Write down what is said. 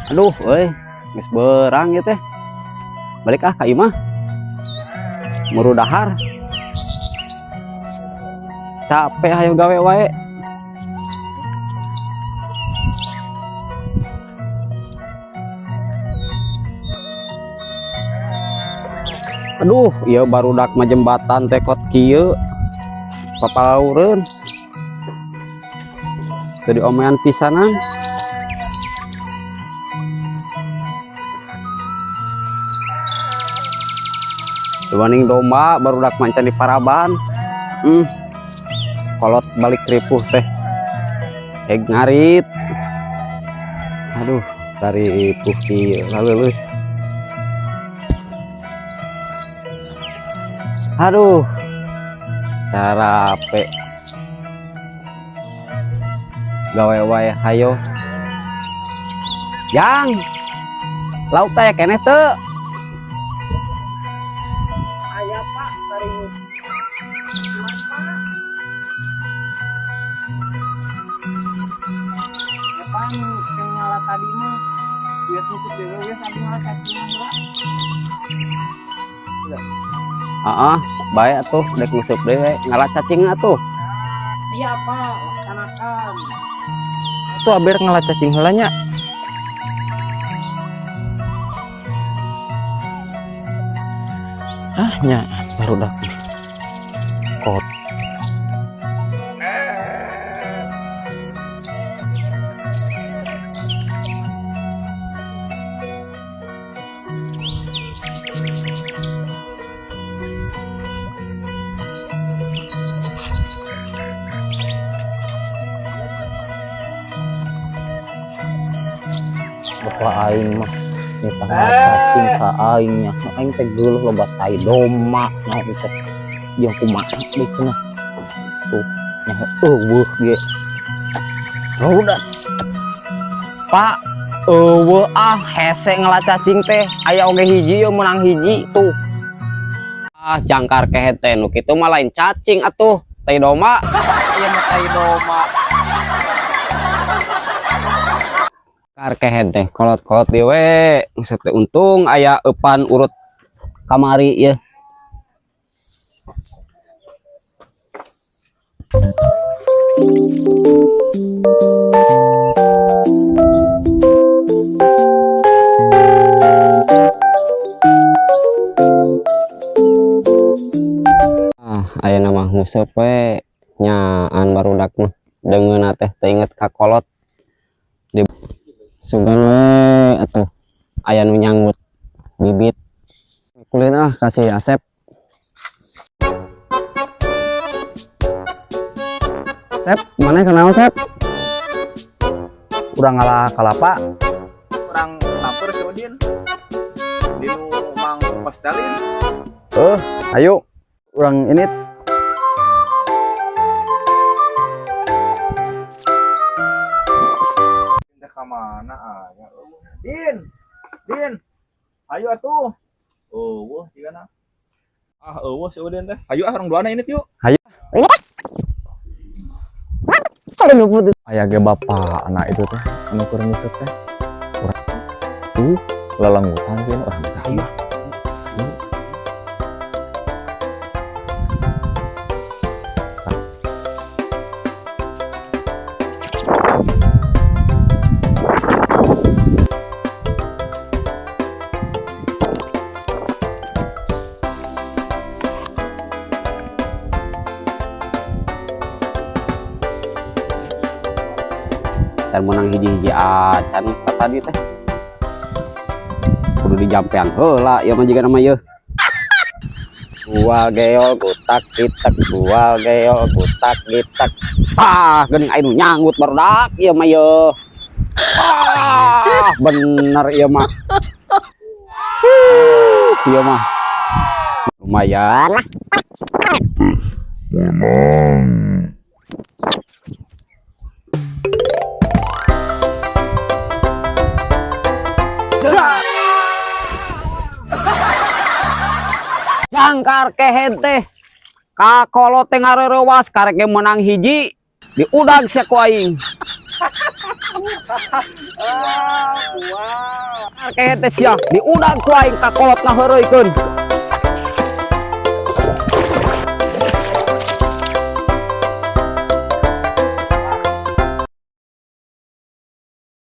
Aduh, euy, geus beurang ieu teh. Balik ah ka imah. Muru dahar. Capek hayo gawe wae. Aduh, ieu barudak mah jembatan teh kot kieu. Papalaureun. Teu diomean pisanan. Dibanding domba barudak mancan di paraban. Kolot balik ripuh teh. Heg ngarit. Aduh, ripuh kieu laleuleus. Aduh. Carape. Gawe wae hayo. Yang lauk teh keneh teu? Aya, Pak, taring Pak. Epan yang ngala tadi mah biasa nguseup dewe, biasa abdi ngala cacing mah. Heeh, bae atuh dek nguseup dewe ngala cacing atuh. Siap, Pak, laksanakan. Tuh aber ngala cacing heula nya. Ah nya barudak mah. Kot. Bapak aing mah nitah ngala cacing ka aing nya. Aing teh geuleuh loba tai domba naon teh. Jeung kumaha deui cenah. Tuh nyaho euweuh ge. Rudat. Pak, euweuh ah hese ngala cacing teh. Aya oge hiji ye meunang hiji tuh. Ah, jangkar kehed teh nu kitu mah lain cacing atuh, tai domba. Ieu mah tai domba. Kar kehed teh kolot-kolot deui we. Nguseup teh untung aya eupan urut kamari ieu. Ah, ayeuna mah nguseup we nyaan barudak mah deungeunna teh teu inget ka kolot. Di sugan we atuh aya nu nyanggut bibit. Kulin ah kasih Asep. Sep, mana kenal Sep? Urang ngalah kalapa. Urang samper si Udin. Di nu Mang Pastelin. Ayo, urang ini. Teh ka mana aya? Din. Din. Ayo atuh. Euweuh sigana. Ah, euweuh si Udin teh. Ayo ah urang duana ini yuk. Aya ge bapak anak itu teh anu keur nguseup teh. Urang tuh lelenggutan sieun urang teh. Ayo. Can menang hiji-hiji acan geus tadi teh. Kudu dijampean heula ieu mah jiga nama ieu. Bual geol gutak gitek, bual geol gutak gitek. Ah, geuning aya nu nyanggut barudak ieu mah ieu. Ah, bener ieu mah. Huh, ieu mah. Lumayan lah. Jangkar kehed teh kakolot teh ngareurewas karek ge menang hiji diudag sia ku aing. Ah, buah. Kehed teh sia, diudag ku aing ka kolot ngaheureuykeun.